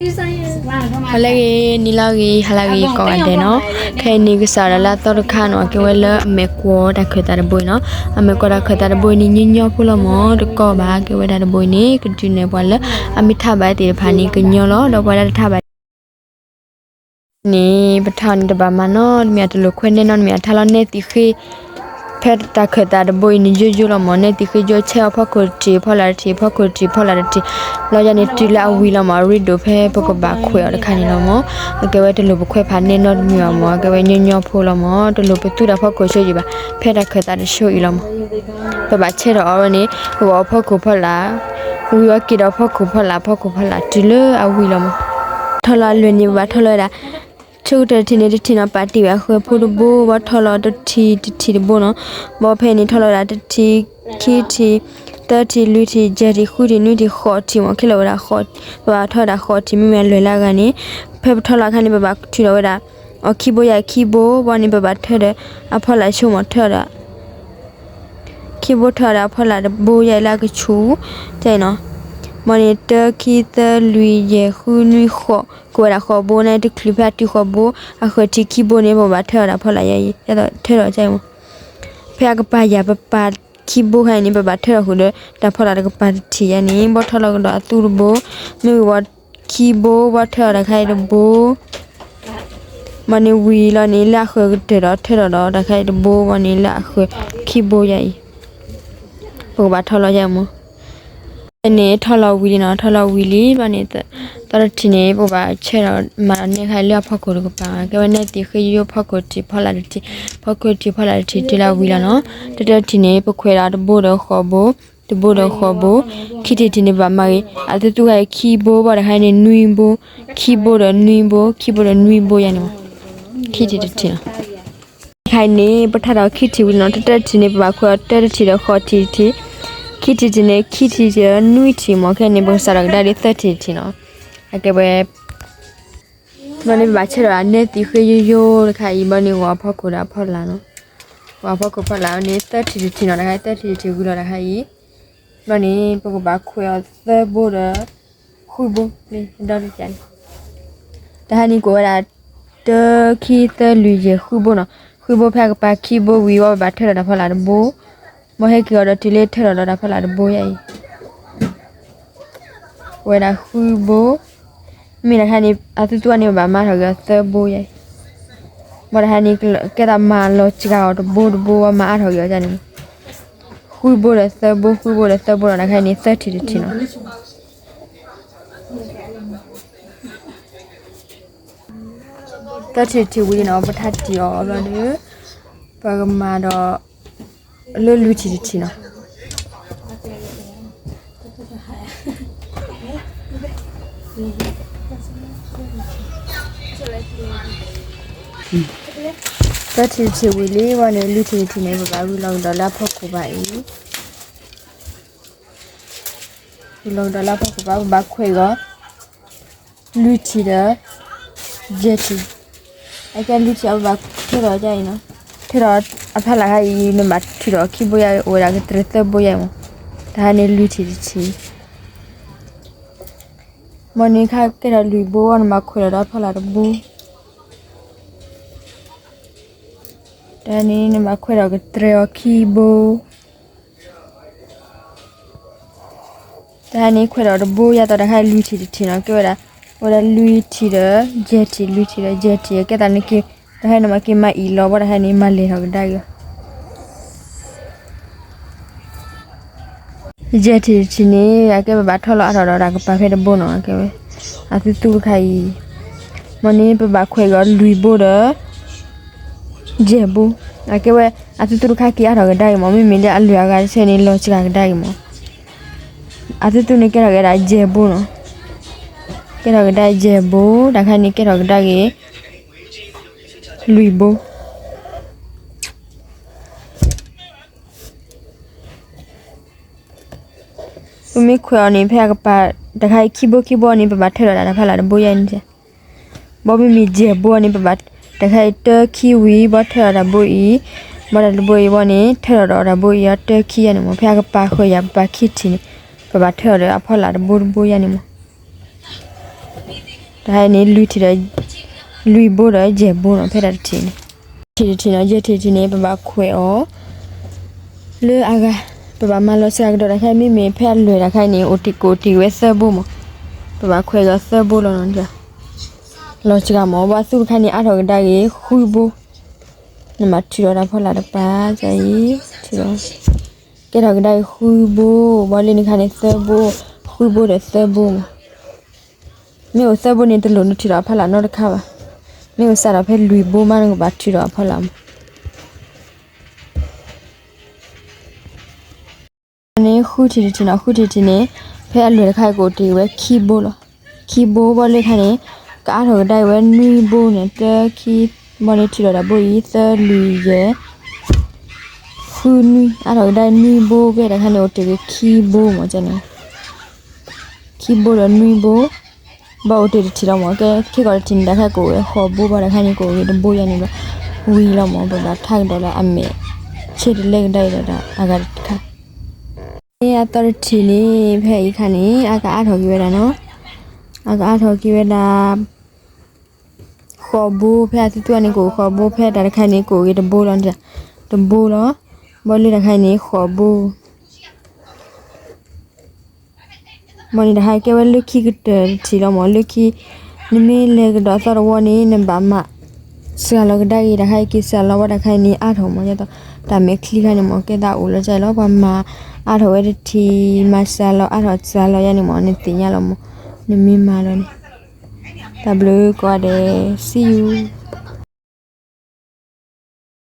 ဟါလၢအဂ့ၤ, နံၤလၢအဂ့ၤ, ဟါလၢအဂ့ၤ ကိးဂၤဒဲးနီၤ. ခဲအံၤန့ၣ် ကစးထီၣ်လၢအသီတခါနီၤ, ကဲဝဲလၢအမဲာ်ကွီၤတၢ်ခၢၣ်သးတဘိအံၤနီၤ. အမဲာ်ကွီၤတၢ်ခၢၣ်သးတဘိအံၤန့ၣ် ညီညီဖိလီၤမၢ်, တကီဘၣ်. ကဲဝဲဒၣ်တဘိအံၤန့ၣ် ကဒုးနဲၣ်ပှၤလၢအမ့ၢ်ထါဘၣ်သ့ၣ်တဖၣ်န့ၣ် ကညီလီၤ. ဒီးပှၤလၢတထါဘၣ် န့ၣ် ပထါန့ၣ်တဘၣ်မၤနီတမံၤ, အတလိၣ်ခွဲနဲၣ်နီတမံၤ, အထါလီၤနဲၣ်သံးဃ့ ဖဲတၢ်ခၢၣ်သးတဘိအံၤန့ၣ် ယိယိလီၤမၢ်. နဲၣ်သံးဃ့ယိ ဆဲးအီၤဖီခိၣ်တထံး ဖီလာ်တထံး, ဖီခိၣ်တထံး ဖီလာ်တထံး, လီၤယၤန့ၣ် တုၤလၢအဝံၤလီၤမၢ်. အရ့ဒိၣ်ဖဲပကဘၣ်ခွဲးအီၤတခါန့ၣ်လီၤမၢ်. အကဲဝဲတလိၣ်ပခွဲးဖးနဲၣ်နီတမံၤဘၣ်မၢ်, အကဲဝဲညီညီဖိလီၤမၢ်. တလိၣ်ပသူတၢ်ဖီခိၣ်ဆိယံာ်ဘၣ်, ဖဲတၢ်ခၢၣ်သးတဆိအံၤလီၤမၢ်. ပဘၣ်ဆဲးထီၣ်အီၤဝဲန့ၣ် ဂီၤအဖီခိၣ်ဖီလာ်, ဝံၤအီၤက့ၤဒီးဖီခိၣ်ဖီလာ်, ဖီခိၣ်ဖီလာ် တုၤလၢအဝံၤလီၤမၢ်. ထီလီၤအလွဲၢ်န့ၣ် ပဘၣ်ထီလီၤဝဲဒၣ် ဆၢကတီၢ်တထံၣ်န့ၣ် တထံၣ်နီၤ ပာ်တ့ၢ်ဝဲအဃၢၤဖိတဘိ, ဘၣ်ထီလီၤတထံၣ်တထံၣ်တဘိနီၤ. ဘၣ်ဖဲန့ၣ် ထီလီၤဝဲဒၣ်တထံၣ်, ခံထံၣ်, သၢထံၣ်, လွံၢ်ထံၣ်, ယဲၢ်ထံၣ်, ဃုထံၣ်, နွံထံၣ်, ဃိးထံၣ်မၢ်. ခဲလၢာ်ဝဲဒၣ်ဃိး, ပဘၣ်ထီဝဲဒၣ်ဃိးထံၣ်, မ့မ့ၢ်အလွဲၢ်လၢအဂၤန့ၣ် ဖဲပထီလီၤအခါန့ၣ် ပဘၣ်ထုးထီၣ်ဝဲဒၣ် အီၤခံဘိယဲၢ်ခံဘိ, ဘၣ်န့ၣ် ပဘၣ်ထၢဒီးအဖီလာ်ဆိမၢ်, ထၢဒီး ခံဘိ ထၢဒီးအဖီလာ်တဘိယဲၢ်လၢအကဆူး, ကဲအံၤနီၤ. ဘၣ်န့ၣ် တၢ ခံ သၢ လွံၢ် ယဲၢ် ဃု နွံ ဃိး, ကဝဲဒၣ်ဃိးဘိန့ၣ် တချုးဖဲအတုၤဃိးဘိ အဃၢၤထံးခံဘိန့ၣ် ပဘၣ်ထၢဒီးတၢ်ဖီလာ်ယဲၢ်အံၤ, ထၢဒီးကဲအံၤမၢ်. ဖဲအကပၤယၤ ပပာ်ခံဘိခါအံၤန့ၣ် ပဘၣ်ထၢထီၣ်ဃုာ်ဒီး တၢ်ဖီလာ်တကပၤတထံၣ်ယဲၢ်န့ၣ် ဘၣ်ထီလီၤကဒီးအသူတဘိ, မ့ၢ်ဝံၤဝဲ ခံဘိ ဘၣ်ထၢထီၣ်တၢ်ခါအံၤတဘိ ဘၣ်န့ၣ်ဝံၤလီၤန့ၣ် လၢအဃၢၤကတၢၢ်ဒီး ထၢထီၣ်ဒီးတၢ်ခါအံၤတဘိ ဘၣ်န့ၣ်လၢအဃၢၤခံဘိယဲၢ်အံၤ, ပကဘၣ်ထီလီၤယဲၢ်မၢ်. ဖဲန့ၣ်ထီလီၤဝံၤလံနီၤ, ထီလီၤဝံၤလံ ဘၣ်န့ၣ် သီတထံၣ်န့ၣ် ပကဘၣ်ဆဲးဒီးမၤဒီးနဲၣ်ခါအံၤလၢအဖီခိၣ်တကပၤ, ကဲဝဲနဲၣ်သံးဃ့ယိယိ ဖီခိၣ်တထံၣ် ဖီလာ်တထံၣ်, ဖီခိၣ်တထံၣ် ဖီလာ်တထံၣ် တုၤလၢအဝံၤလီၤနီၤ. တထံၣ်တထံၣ်န့ၣ် ပခွဲးဒီးတဘိဒီးဃိးဘိ, တဘိဒီးဃိးဘိ, ခံထံၣ်တထံၣ်န့ၣ် ပဘၣ်မၤဂ့ၤ, အသူသူခါအံၤခံဘိ ဘၣ်တခါအံၤန့ၣ် နွံဘိ, ခံဘိဒီးနွံဘိ, ခံဘိဒီးနွံဘိယဲၢ်န့ၣ်မၢ်, ခံထံၣ်တထံၣ်နီၤ. တခါအံၤန့ၣ် ပထါဒီးခံထံၣ်ဝံၤလီၤနီၤ, တထံၣ်တထံၣ်န့ၣ် ပဘၣ်ခွဲးအီၤတၢတထံၣ်ဒီးဃိးထံၣ်တထံၣ်, ခံထံၣ်တထံၣ်န့ၣ် ခံထံၣ်တထံၣ်ဒီးနွံထံၣ်မၢ်, ခဲအံၤန့ၣ် ပကစးထီၣ်ကဒါဒီးသၢထံၣ်တထံၣ်နီၤ. အကဲဝဲ ဘၣ်န့ၣ် ပဘၣ်ဆဲးဒီးအနဲၣ်သံးဃ့ယိယိတခါအံၤ ဘၣ်န့ၣ် ဂီၤအဖီခိၣ်ဒီးအဖီလာ်နီၤ, ဂီၤအဖီခိၣ်ဖီလာ်န့ၣ် သၢထံၣ်တထံၣ်နီၤ, တခါအံၤ သၢထံၣ်တထံၣ်ဝံၤလီၤတခါအံၤ, ဘၣ်န့ၣ် ပကဘၣ်ခွဲးအီၤသၢဘိဒီး ဃုဘိ, ဒီဒုးကန့ၣ် တခါန့ၣ် ကိးဝဲဒၣ် တၢ ခံ သၢ လွံၢ် ယဲၢ် ဃုဘိနီၤ, ဃုဘိဖဲအကပၤခံဘိဝံၤဝဲ ပဘၣ်ထၢထီၣ်တၢ်ဖီလာ်တဘိ, ဘၣ်ဟဲက့ၤအီၤဒီးတုၤလၢထၢထီၣ်ဒီးတၢ်ဖီလာ်တဘိယဲၢ်အံၤ ဝဲဒၣ်ဃုဘိ, မ့ၢ်တခါန့ၣ် အသူသူန့ၣ် ပဘၣ်မၤထီၣ်က့ၤအီၤသၢဘိယဲၢ်အံၤ, ဘၣ်တခါန့ၣ် ကဲသးမၤလီၤစှၤအီၤတဘိတဘိ ဝဲမၤအါထီၣ်က့ၤအီၤန့ၣ်, ဃုဘိဒီးသၢဘိ, ဃုဘိဒီးသၢဘိဒီး တခါန့ၣ် သၢထံၣ်တထံၣ်နီၤ. သၢထံၣ်တထံၣ်ဝံၤနီၤ ပထါတံၢ်အီၤဘျီဒီး ပကမၤဒီး လၢလွံၢ်ထံၣ်တထံၣ်နီၤ. သၢထံၣ်တထံၣ်ဝံၤလံဝဲန့ၣ် လွံၢ်ထံၣ်တထံၣ်န့ၣ် ပဘၣ်ဝံၤလီၤကဒီးလၢအဖီခိၣ်ဘၣ်အံၤ ဝံၤလီၤကဒီးလၢအဖီခိၣ်ဘၣ် ပဘၣ်ခွဲးအီၤ လွံၢ်ထံၣ်ဒီး ယဲၢ်ထံၣ်, အကဲလွံၢ်ထံၣ်အဘၣ်ထၢထီၣ်ဒ်အံၤနီၤ, ထၢထီၣ်အဖီလာ်ခါအံၤ နဘၣ်ထုးထီၣ်ခံဘိယဲၢ် အိၣ်ဝဲဒၣ်ကတြဲၤသၢဘိယဲၢ်မး, တဟါန့ၣ်လွံၢ်ထံၣ်တထံၣ်, မ့ၢ်န့ၣ်ခါကဲထီၣ်လွံၢ်ဘိ နဘၣ်ခွဲးထီၣ်ဒီးအဖီလာ်တဘိ, တဟါန့ၣ်နဘၣ်ခွဲးထီၣ်ကတြဲၤအီၤခံဘိ တဟါန့ၣ်ခွဲးထီၣ်တဘိ ယၤသီးတခါအံၤလွံၢ်ထံၣ်တထံၣ်နီၤ, ကဲဝဲဒၣ် ဝဲဒၣ်လွံၢ်ထံၣ်ဒီး ယဲၢ်ထံၣ်, လွံၢ်ထံၣ်ဒီး ယဲၢ်ထံၣ်, ကဲသးနက့ၤ တဟါန့ၣ်မၤက့ၤမၤအံၣ်လီၤ ဘၣ်တဟါန့ၣ် မၤလဲၤထီၣ်ကဒါက့ၤအီၤ ယဲၢ်ထံၣ်တထံၣ်န့ၣ် အကဲပဘၣ်ထီၣ်လီၤအါထီၣ်ဒီးတၢ်ကပၤဖဲတဘိနီၤ, ကဲဝဲ အသူသူတခါအံၤ, မ့ၢ်န့ၣ်ပဘၣ်ခွဲးက့ၤအီၤလွံၢ်ဘိဒီး ယဲၢ်ဘိ, အကဲဝဲ အသူသူတခါက့ၤအါထီၣ်ကဒါက့ၤမး, မ့မ့ၢ်လၢအလွဲၢ်အဂၤတဆၢန့ၣ် လီၤစှၤကဒါက့ၤမး, အသူသူန့ၣ်ကဲထီၣ်က့ၤဒၣ်ယဲၢ်ဘိနီၤ, ကဲထီၣ်က့ၤဒၣ်ယဲၢ်ဘိ, တခါန့ၣ်ကဲထီၣ်ကဒါက့ၤ လွံၢ်ဘိ ပမ့ၢ်ခွဲးအီၤန့ၣ် ဖဲအကပၤ တခါအံၤခံဘိခံဘိန့ၣ် ပဘၣ်ထၢထီၣ်ဒၣ်တၢ်ဖီလာ်တဘိယဲၢ်န့ၣ်, ဘၣ်မ့မ့ၢ်ယဲၢ်ဘိန့ၣ် ပဘၣ် တခါအံၤတၢခံဝံၤ ဘၣ်ထၢထီၣ်တၢ်ဘိအံၤ, ဘၣ်တၢ်တဘိအံၤဘၣ်န့ၣ် ထၢထီၣ်ဒီးတၢ်ဘိအံၤအီၤတၢခံယဲၢ်န့ၣ်မး, ဖဲအကပၤဃၢၤယၤ ပပၤခံထံၣ်န့ၣ် ပဘၣ်ထၢထီၣ်ဒီးအဖီလာ်တဘိတဘိယဲၢ်န့ၣ်မး. တၢ်ဟဲန့ၣ် လွံၢ်ထံၣ်ဒီး လွံၢ်ဘိဒီးယဲၢ်ဘိနီၤ ဖဲတၢ်တထံၣ်န့ၣ်, ထံၣ်တထံၣ်နီၤ ယဲၢ်ထံၣ်တထံၣ်န့ၣ် ပဘၣ်ခွဲးအီၤ လၢအဂၤ, ပဘၣ်မၤလီၤစှၤကဒီးတၢ်ခါ မ့မ့ၢ်ဖဲအလွဲၢ်တၢ်ခါန့ၣ် အိၣ်တ့ၢ်ကအိၣ်တ့ၢ်ဝဲသၢဘိမး, ပဘၣ်ခွဲးကဒီးသၢဘိလီၤနီၤ, လီၤစှၤမး ဘၣ်သူတခါန့ၣ် အါထီၣ်ကဒါက့ၤဃုဘိ, နဘၣ်ထုးထီၣ်တၢ်ဖီလာ်တပၤ ကအံၤ, ထုးထီၣ် ကဲထီၣ်ကဒါက့ၤဃုဘိ, ဘၣ်လၢနခါန့ၣ်သၢဘိ, ဃုဘိဒီးသၢဘိမး, မ့ၢ်အိၣ်သၢဘိန့ၣ် တလိၣ်နထုးထီၣ်အဖီလာ်နီတခါဘၣ်, မ့ၢ်အိၣ်စးထီၣ်ဖဲလွံၢ်ဘိမး နကဘၣ်ထုးထီၣ်အဖီလာ်မး န့ၣ်ဃုထံၣ်တထံၣ်နီၤ ဃုထံၣ်တထံၣ်န့ၣ်, ဖဲအလွဲၢ်တခါအံၤကအိၣ်တ့ၢ်ဝဲခံဘိလီၤ, ခံဘိဘၣ်လၢခါန့ၣ်, ကအါထီၣ်ကဒါက့ၤဝဲနွံဘိန့ၣ် တၢခံ, ဘၣ်လၢထုးထီၣ်တၢ်ဘိအံၤ သၢလွံၢ်ယဲၢ်, ဃုနွံ အါထီၣ်ကဒါနွံဘိ ကဲတၢ်ခါန့ၣ် အိၣ်တ့ၢ်က့ၤခံဘိမးန့ၣ်, ခံဘိဒီးနွံဘိ, ဘၣ်အိၣ်တ့ၢ်တထံၣ်လီၤမး ကဲထံကီၢ်တထံၣ်န့ၣ် တၢ်ခါကအိၣ်ဝဲဃိးဘိဘၣ် တၢ်ခါန့ၣ်ကအိၣ်ဂ့ၤတဘိယါန့ၣ်ဘၣ်, ဝံၤလီၤမး ပဘၣ်ထါကဒီးလၢအမဲာ်, ဆ့တလဲကဒါက့ၤဒီးအဂၤတခါ, အသီတထံၣ်န့ၣ် ဖဲအံၤခါန့ၣ် အကအါထီၣ်က့ၤဝဲဒၣ်နီၤ, အကအါထီၣ်က့ၤဝဲဒၣ် ဃိးဘိ ဖဲအသီသီန့ၣ်ကအိၣ်ဃိးဘိ ဖဲတၢ်တခါန့ၣ်ကအိၣ်ဂ့ၤတဘိလီၤ, တဘိလီၤ, ဘၣ်လၢတၢ်ခါန့ၣ်ဃိးဘိ မ့ၢ်န့ၣ်တၢ်ဟဲကဲဝဲလၢခံကတၢၢ်တထံၣ်လီၤမး လၢခံ, နမ့ၢ်လဲၤကဒီးသီတဝီန့ၣ် နဘၣ်မၤစှၤလီၤကဒါက့ၤ တၢ်ခါအံၤက့ၤစှၤလီၤဝဲတၢ်ခါအံၤန့ၣ်အါထီၣ်မး တၢ်မဲာ်ချံခါန့ၣ်မး ကဲသးအိၣ်လီၤကလီၤ ပှၤမၤအါထီၣ်ဝဲတထံၣ် မၤစှၤလီၤအါထီၣ်စှၤလီၤယါန့ၣ်မး နသ့ၣ်ညါလီၤမး နမ့ၢ်မၤလီၤန့ၣ် တၢ်ဘျုးကိးဂၤဒဲး see you